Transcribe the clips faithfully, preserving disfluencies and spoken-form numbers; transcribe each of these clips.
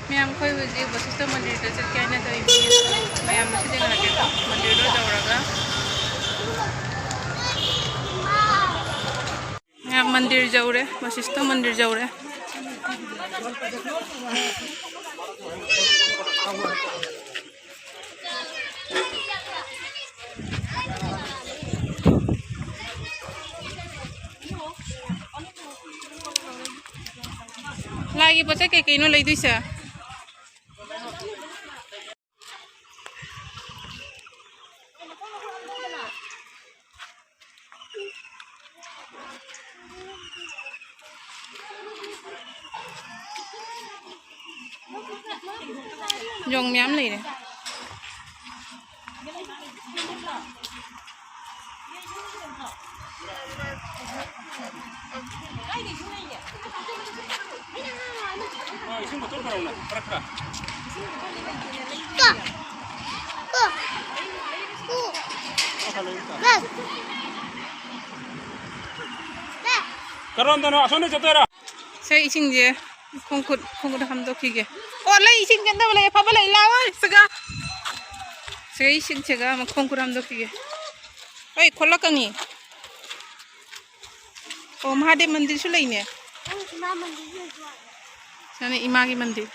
ꯃꯌꯥꯝ, ꯑꯩꯈꯣꯏ ꯍꯧꯖꯤꯛ ꯕꯁꯤꯁꯇ ꯃꯟꯗꯤꯔꯗ ꯆꯠꯀꯦ ꯍꯥꯏꯅ ꯇꯧꯔꯤꯕꯅꯤ꯫ ꯃꯌꯥꯝ ꯃꯁꯤꯗ ꯉꯥꯏꯔꯒꯦꯀꯣ, ꯃꯟꯗꯤꯔꯗꯣ ꯌꯧꯔꯒ꯫ ꯃꯌꯥꯝ, ꯃꯟꯗꯤꯔ ꯌꯧꯔꯦ, ꯕꯁꯤꯁꯇ ꯃꯟꯗꯤꯔ ꯌꯧꯔꯦ꯫ ꯂꯥꯏꯒꯤ ꯄꯣꯠ ꯆꯩ ꯀꯩꯀꯩꯅꯣ ꯂꯩꯗꯣꯏꯁꯦ? ꯌꯣꯡ ꯃꯌꯥꯝ ꯂꯩꯔꯦ꯫ ꯀꯔꯣꯝꯗꯅꯣ? ꯑꯁꯣꯝꯗ ꯆꯠꯇꯣꯏꯔꯣ? ꯁꯦ, ꯏꯁꯤꯡꯁꯦ ꯈꯣꯡ ꯈꯨꯠ, ꯈꯣꯡ ꯈꯨꯠ ꯍꯥꯝꯗꯣꯛꯈꯤꯒꯦ꯫ ꯑꯣ, ꯂꯩ, ꯏꯁꯤꯡ ꯆꯦꯟꯗꯕ ꯂꯩ, ꯑꯐꯕ ꯂꯩ, ꯂꯥꯛꯑꯣ ꯁꯤꯒ꯫ ꯁꯤꯒ ꯏꯁꯤꯡꯁꯤꯒ ꯑꯃꯨꯛ ꯈꯣꯡ ꯈꯨꯠ ꯍꯥꯝꯗꯣꯛꯈꯤꯒꯦ꯫ ꯑꯩ ꯈꯣꯠꯂꯛꯀꯅꯤ꯫ ꯑꯣ, ꯃꯍꯥꯗꯦꯕ ꯃꯟꯗꯤꯔꯁꯨ ꯂꯩꯅꯦ꯫ ꯁꯤꯅ ꯏꯃꯥꯒꯤ ꯃꯟꯗꯤꯔ꯫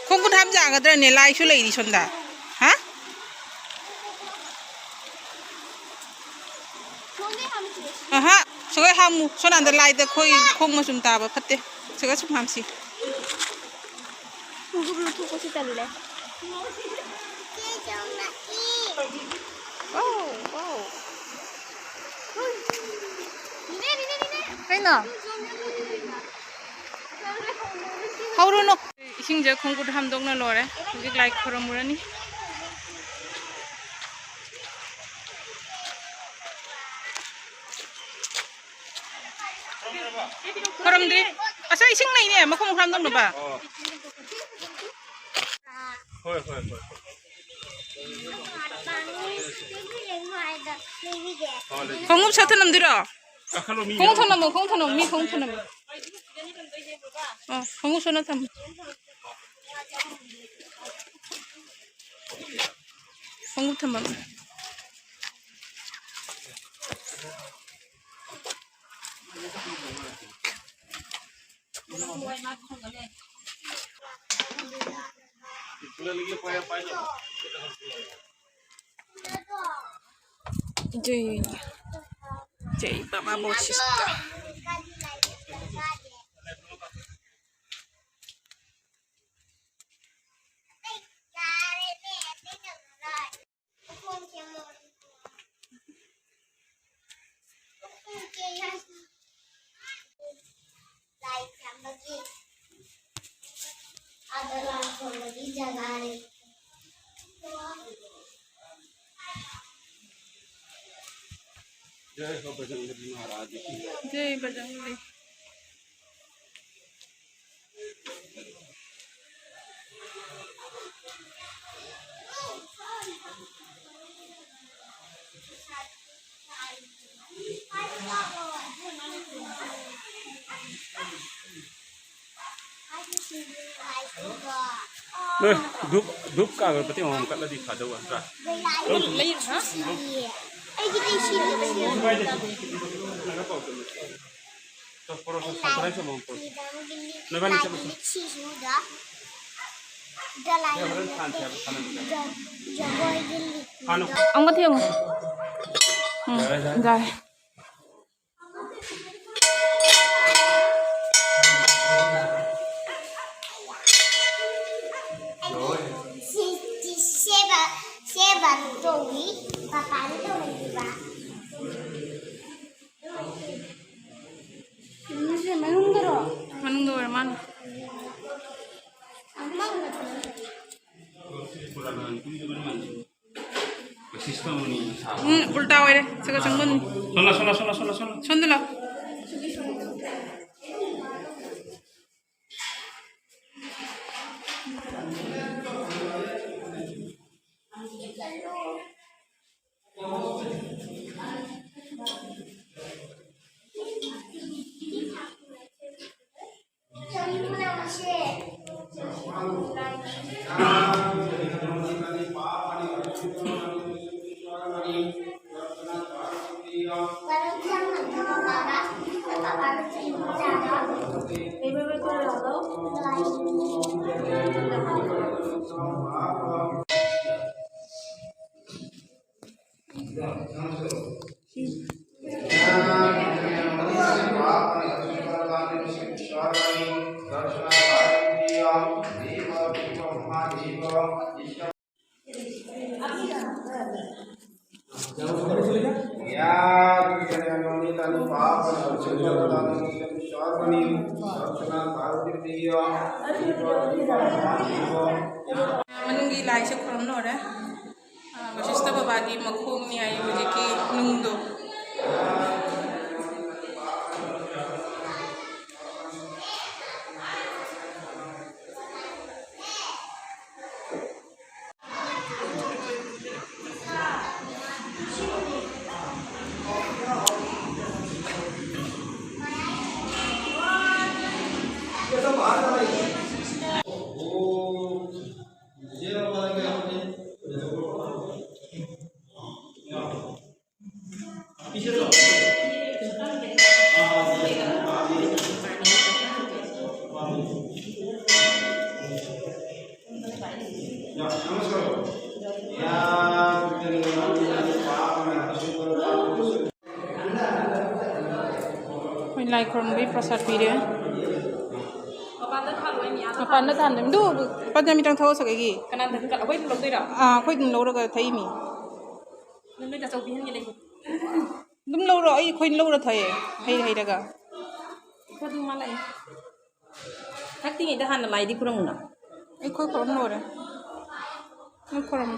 ꯈꯣꯡ ꯈꯨꯠ ꯍꯥꯝꯖꯒꯗ꯭ꯔꯅꯦ? ꯂꯥꯏꯁꯨ ꯂꯩꯔꯤ ꯁꯣꯝꯗ꯫ ꯍꯥ? ꯑꯍꯥ, ꯁꯒꯣꯏ ꯍꯥꯝꯃꯨ꯫ ꯁꯣꯝ ꯅꯥꯀꯟꯗ ꯂꯥꯏꯗ ꯈꯣꯏ ꯈꯣꯡ ꯃꯆꯨꯝ ꯇꯥꯕ ꯐꯠꯇꯦ꯫ ꯁꯒꯣꯏ ꯁꯨꯝ ꯍꯥꯝꯁꯤ꯫ ꯈꯣꯡꯎꯞ ꯂꯧꯊꯣꯛꯄꯁꯨ ꯇꯜꯂꯦ꯫ ꯋꯥꯎ, ꯋꯥꯎ꯫ ꯀꯩꯅꯣ? ꯍꯧꯔꯨꯅꯨ꯫ ꯏꯁꯤꯡꯁꯦ ꯈꯣꯡ ꯈꯨꯠ ꯍꯥꯝꯗꯣꯛꯅ ꯂꯣꯏꯔꯦ꯫ ꯍꯧꯖꯤꯛ ꯂꯥꯏ ꯈꯨꯔꯨꯝꯃꯨꯔꯅꯤ꯫ ꯈꯨꯔꯨꯝꯗ꯭ꯔꯤ꯫ ꯑꯁ, ꯏꯁꯤꯡ ꯂꯩꯅꯦ, ꯃꯈꯣꯡ ꯈꯨꯔꯨꯝꯗꯧꯅꯕ꯫ ꯍꯣꯏ, ꯍꯣꯏ, ꯍꯣꯏ, ꯍꯣꯏ꯫ ꯈꯣꯡꯎꯞ ꯁꯠ ꯊꯅꯝꯗꯣꯏꯔꯣ? ꯀꯥꯈꯠꯂꯣ, ꯃꯤ ꯈꯣꯡꯎꯞ ꯌꯥꯎ-, ꯊꯅꯝꯃꯣ, ꯈꯣꯡꯎꯞ ꯊꯅꯝꯃꯣ, ꯃꯤ ꯈꯣꯡꯎꯞ ꯊꯅꯝꯃꯣ꯫ ꯑꯣ, ꯈꯣꯡꯎꯞ ꯁꯠꯅ ꯊꯝꯃꯣ꯫ ꯈꯣꯡꯎꯞ ꯊꯝꯃꯝꯃꯣ꯫ जय, जय बाबा वशिष्ठ। ꯂꯥꯏ ꯈꯨꯔꯨꯝꯕꯒꯤ, ꯑꯗ ꯂꯥꯏ ꯈꯨꯔꯨꯝꯕꯒꯤ ꯖꯒꯥꯅꯤ꯫ जय हो बजरंगबली महाराज की। जय बजरंगबली। ꯅꯣꯏ ꯙꯨꯞ, ꯙꯨꯞꯀ ꯑꯒꯔꯕꯠꯇꯤ ꯑꯃꯃꯝ ꯀꯠꯂꯗꯤ ꯐꯗꯧꯕ ꯅꯠꯇ꯭ꯔꯥ? ꯂꯩ, ꯍꯥ? ꯑꯩꯒꯤꯗꯤ ꯁꯤꯗꯤ ꯀꯩꯁꯨ ꯌꯥꯝ ꯀꯥꯏꯗꯦ꯫ ꯄꯣꯔꯛꯑꯣ, ꯁꯟ ꯐ꯭ꯔꯥꯏꯁ ꯑꯃꯃꯝ ꯄꯣꯔꯛꯑꯣ꯫ ꯅꯣꯏꯕꯥꯅꯤ ꯆꯠꯂꯨ, ꯆꯠꯂꯨ꯫ ꯁꯤꯁꯤꯗ ꯗꯂꯥꯏ ꯍꯣꯔꯦꯟ ꯊꯥꯟꯁꯦ ꯍꯥꯏꯕ, ꯊꯥꯟꯅꯕ꯫ ꯖ-, ꯖꯒꯣꯏꯒꯤ ꯂꯤꯛ-, ꯊꯥꯟꯅꯨ꯫ ꯑꯃꯨꯛꯀ ꯊꯦꯡꯉꯨ꯫ ꯎꯝ, ꯌꯥꯔꯦ, ꯌꯥꯔꯦ꯫ ꯌꯥꯔꯦ꯫ ꯁꯤ, ꯁꯤ ꯁꯦꯕ, ꯁꯦꯕ ꯇꯧꯏ, ꯄꯄꯥꯅ ꯇꯧꯍꯜꯂꯤꯕ꯫ ꯃꯅꯨꯡꯗꯔꯣ? ꯃꯅꯨꯡꯗ ꯑꯣꯏꯔ ꯃꯥꯜꯂꯦ꯫ ꯎꯝ, ꯎꯜꯇꯥ ꯑꯣꯏꯔꯦ꯫ ꯁꯤꯒ ꯆꯪꯕꯅꯤ꯫ ꯁꯣꯝꯗ, ꯁꯣꯝꯗ, ꯁꯣꯝꯗ, ꯁꯣꯝꯗ, ꯁꯣꯝꯗ꯫ ꯁꯣꯝꯗ ꯂꯥꯎ꯫ ꯃꯅꯨꯡꯒꯤ ꯂꯥꯏꯁꯦ ꯈꯨꯔꯨꯝ ꯂꯣꯏꯔꯦ꯫ ꯑꯥ, ꯕꯁꯤꯁꯇ ꯕꯕꯥꯒꯤ ꯃꯈꯣꯡꯅꯤ ꯍꯥꯏꯌꯦ ꯍꯧꯖꯤꯛꯀꯤ ꯅꯨꯡꯗꯣ꯫ ꯑꯩꯈꯣꯏ ꯂꯥꯏ ꯈꯨꯔꯨꯝꯕꯒꯤ ꯄ꯭ꯔꯁꯥꯗ ꯄꯤꯔꯦ꯫ ꯃꯄꯥꯟꯗ ꯊꯥꯟꯗꯣꯏꯅꯤ, ꯑꯥꯗ ꯃꯄꯥꯟꯗ ꯊꯥꯟꯗꯣꯏꯅꯤ꯫ ꯑꯗꯨ ꯄꯟꯖꯥꯃꯤꯇꯪ ꯊꯣꯛꯑꯁꯒꯦ꯫ ꯀꯅꯥꯗ? ꯑꯩꯈꯣꯏ ꯑꯗꯨꯝ ꯂꯧꯗꯣꯏꯔꯣ? ꯑꯥ, ꯑꯩꯈꯣꯏ ꯑꯗꯨꯝ ꯂꯧꯔꯒ ꯊꯛꯏꯃꯤ꯫ ꯅꯣꯏ ꯇꯥꯆꯧ ꯄꯤꯍꯟꯒꯦ ꯂꯩ꯫ ꯑꯗꯨꯝ ꯂꯧꯔꯣ, ꯑꯩ, ꯑꯩꯈꯣꯏ ꯂꯧꯔ ꯊꯛꯑꯦ, ꯍꯩꯔ ꯍꯩꯔꯒ꯫ ꯑꯩꯈꯣꯏ ꯑꯗꯨꯝ ꯃꯥ ꯂꯥꯛꯑꯦ꯫ ꯊꯛꯇ꯭ꯔꯤꯉꯩꯗ ꯍꯥꯟꯅ ꯂꯥꯏꯗꯤ ꯈꯨꯔꯨꯝꯃꯨꯅ꯫ ꯑꯩꯈꯣꯏ ꯈꯨꯔꯨꯝ ꯂꯣꯏꯔꯦ꯫ ꯅꯣꯏ ꯈꯨꯔꯨꯝꯃꯨ꯫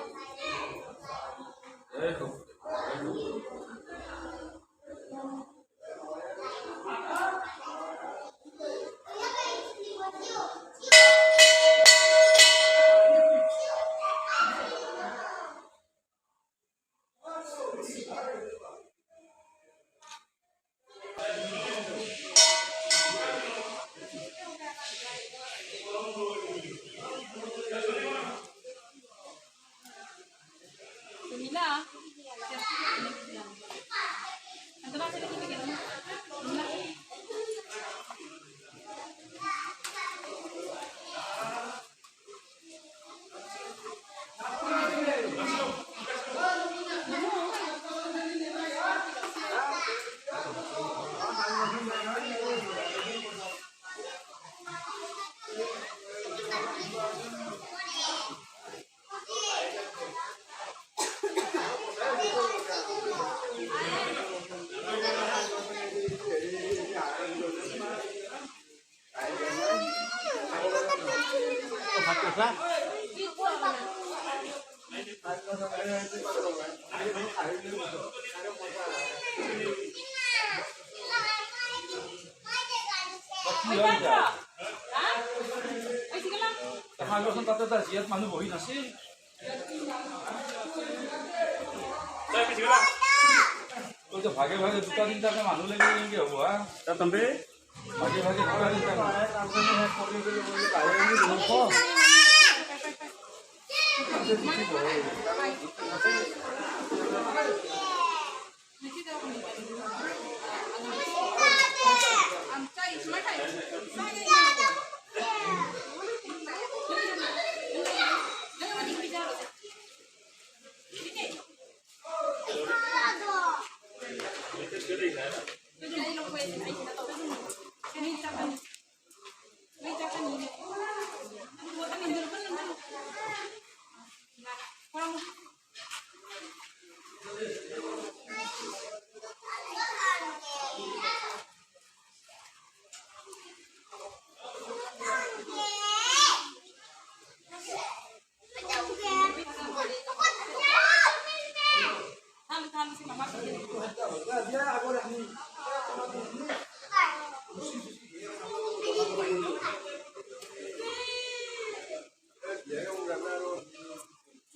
তাতে তাৰ জিয়াত মানুহ বহি নাছিল। তই পিছে গেলা? তই তো ভাগে ভাগে দুটা তিনটাকে মানুহ লাগি কেনেকে হ'ব, হা? তাত তম্বে? ভাগে ভাগে দুটা তিনটাকে।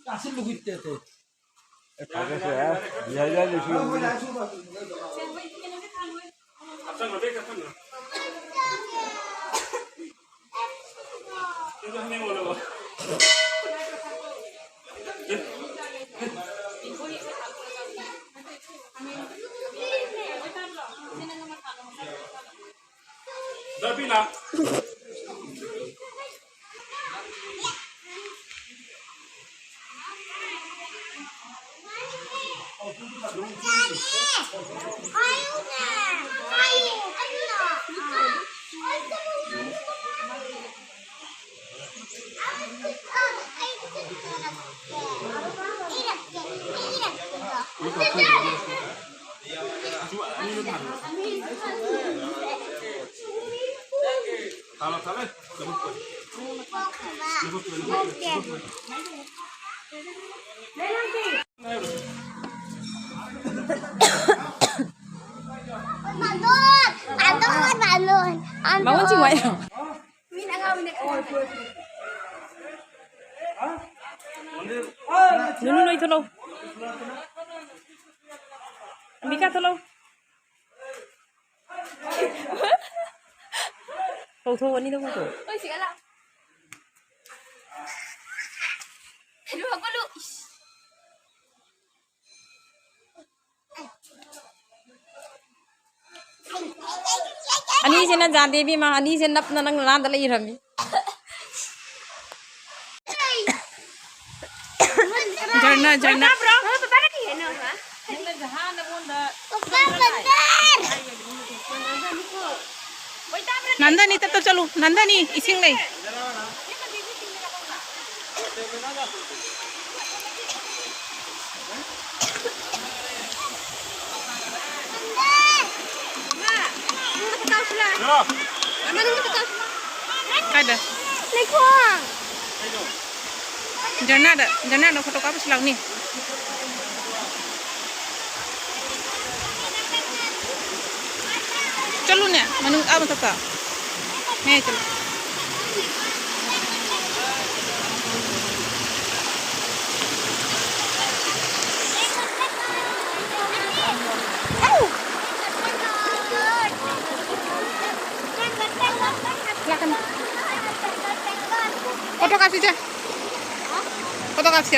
আছিল লুকিতে তো। এ, থাকে সে, হ্যাঁ? বিয়া যায় বেশি। Bangun, bangun, bangun. Bangun semua ya. Nunu, no, ito, no. Ambika, ito, no. Ito, ito, ano ito, ito? Oy, sige lang. Ano ako, Lu? ꯑꯅꯤꯁꯤꯅ ꯌꯥꯗꯦ ꯏꯕꯦꯝꯃ, ꯑꯅꯤꯁꯦ ꯅꯞꯅ ꯅꯪ ꯂꯥꯟꯗ ꯂꯩꯔꯝꯃꯤ꯫ ꯖꯔꯅ, ꯖꯔꯅ꯫ ꯅꯟꯗꯅꯤ, ꯇꯞ ꯇꯞ ꯆꯠꯂꯨ꯫ ꯅꯟꯗꯅꯤ, ꯏꯁꯤꯡ ꯂꯩ꯫ ꯀꯥꯏꯗ? ꯂꯩꯈꯣꯡ꯫ ꯖꯔꯅꯥꯗ, ꯖꯔꯅꯥꯗ ꯐꯣꯇꯣ ꯀꯥꯞꯄꯁꯤ ꯂꯥꯛꯅꯤ꯫ ꯆꯠꯂꯨꯅꯦ, ꯃꯅꯨꯡ ꯑꯥ ꯃꯊꯛꯇ꯫ ꯃꯌꯥꯏ ꯆꯠꯂꯨ꯫ ꯂꯥꯛꯀꯅꯤ꯫ ꯐꯣꯇꯣ ꯀꯥꯞꯁꯤꯁꯦ꯫ ꯐꯣꯇꯣ ꯀꯥꯞꯁꯤ꯫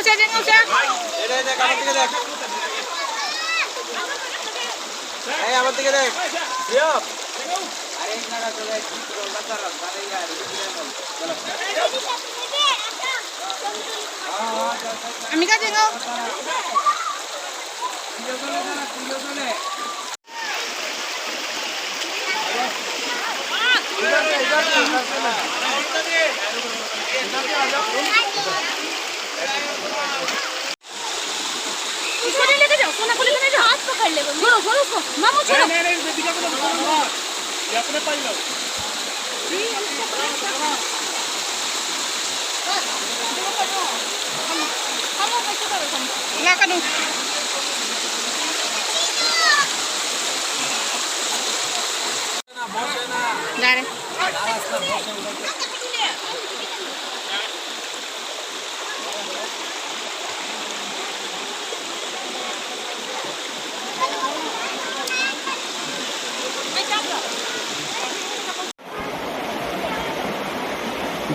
ꯆꯦ, ꯆꯦ, ꯉꯧꯁꯦ꯫ ꯑꯦ, ꯑꯦ, ꯑꯦ, ꯀꯥꯃꯟ ꯇꯤꯀꯦꯠ ꯂꯦ꯫ ꯑꯦ, ꯑꯃꯟ ꯇꯤꯀꯦꯠ ꯂꯦ꯫ ꯁꯤꯌꯣ꯫ ꯑꯔꯦ, ꯏꯟꯅ ꯀꯥ ꯆꯂꯦ, ꯀꯣꯜꯀꯥꯇꯥ ꯔꯥꯁꯇꯥ ꯅꯍꯤ ꯑꯥ ꯔꯍꯤ ꯍꯦ꯫ ꯆꯂꯣ꯫ ꯑꯃꯤꯀꯥ, ꯆꯦ, ꯉꯧ꯫ ꯁꯤꯌꯣ ꯆꯂꯦ, ꯆꯂꯦ, ꯁꯤꯌꯣ ꯆꯂꯦ꯫ इसको नहीं लेके जाओ, सोना को लेके नहीं जाओ। हाथ पकड़ ले, छोड़ो, छोड़ो उसको। मामू, छोड़ो। नहीं, नहीं, नहीं, बेटी का तो छोड़ो ना। ये अपने पाई लाओ। हम, हम लोग कैसे करो, हम? ला करो। ꯌꯥꯔꯦ꯫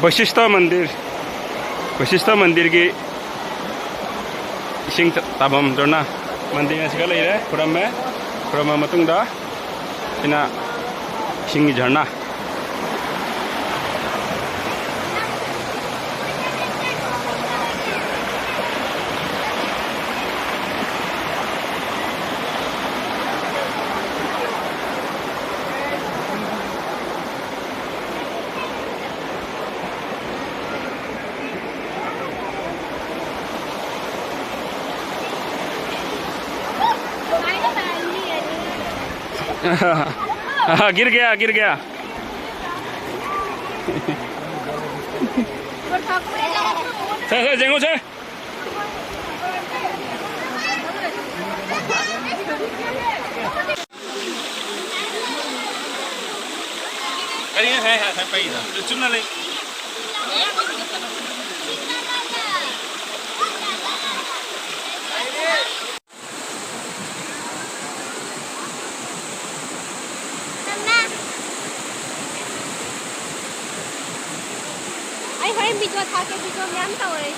ꯕꯩꯁꯤꯁꯇ ꯃꯟꯗꯤꯔ, ꯕꯩꯁꯤꯁꯇ ꯃꯟꯗꯤꯔꯒꯤ ꯏꯁꯤꯡ ꯇꯥꯐꯝ ꯖꯔꯅꯥ꯫ ꯃꯟꯗꯤꯔ ꯑꯁꯤꯒ ꯂꯩꯔꯦ, ꯈꯨꯔꯝꯃꯦ, ꯈꯨꯔꯝꯃ ꯃꯇꯨꯡꯗ ꯁꯤꯅ ꯏꯁꯤꯡꯒꯤ ꯖꯔꯅꯥ꯫ गिर गया, गिर गया। Sir, sir, Django sir. ꯀꯔꯤꯅꯣ ꯉꯁꯥꯏ ꯍꯥꯏꯔꯛꯄꯩꯗꯣ? ꯆꯨꯝꯅ ꯂꯩ꯫ ꯑꯩ ꯍꯣꯔꯦꯟ ꯚꯤꯗꯤꯑꯣ ꯊꯥꯒꯦ, ꯚꯤꯗꯤꯑꯣ ꯃꯌꯥꯝ ꯇꯧꯔꯦ꯫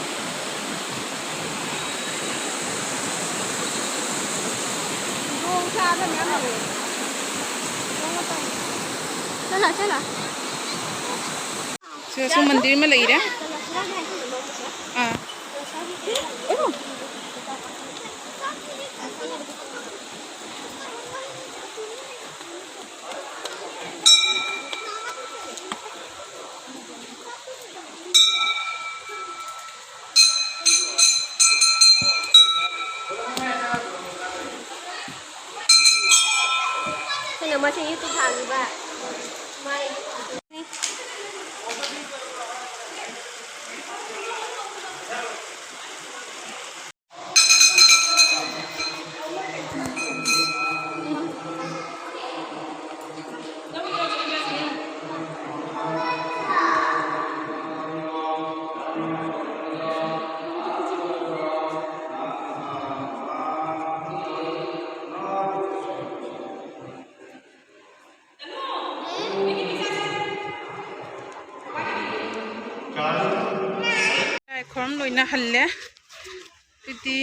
ꯆꯠꯂꯣ, ꯆꯠꯂꯣ꯫ ꯁꯤꯗꯁꯨ ꯃꯟꯗꯤꯔ ꯑꯃ ꯂꯩꯔꯦ꯫ ꯑꯥ꯫ ꯑꯩꯈꯣꯏꯅ ꯃꯁꯤ YouTube ꯍꯥꯡꯉꯤꯕ꯫ ꯂꯥꯏ ꯈꯨꯔꯨꯝ ꯂꯣꯏꯅ ꯍꯜꯂꯦ꯫ ꯑꯗꯨꯗꯤ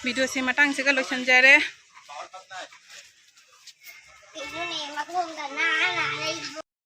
videoꯁꯦ ꯃꯇꯥꯡꯁꯤꯒ ꯂꯣꯏꯁꯤꯟꯖꯔꯦ꯫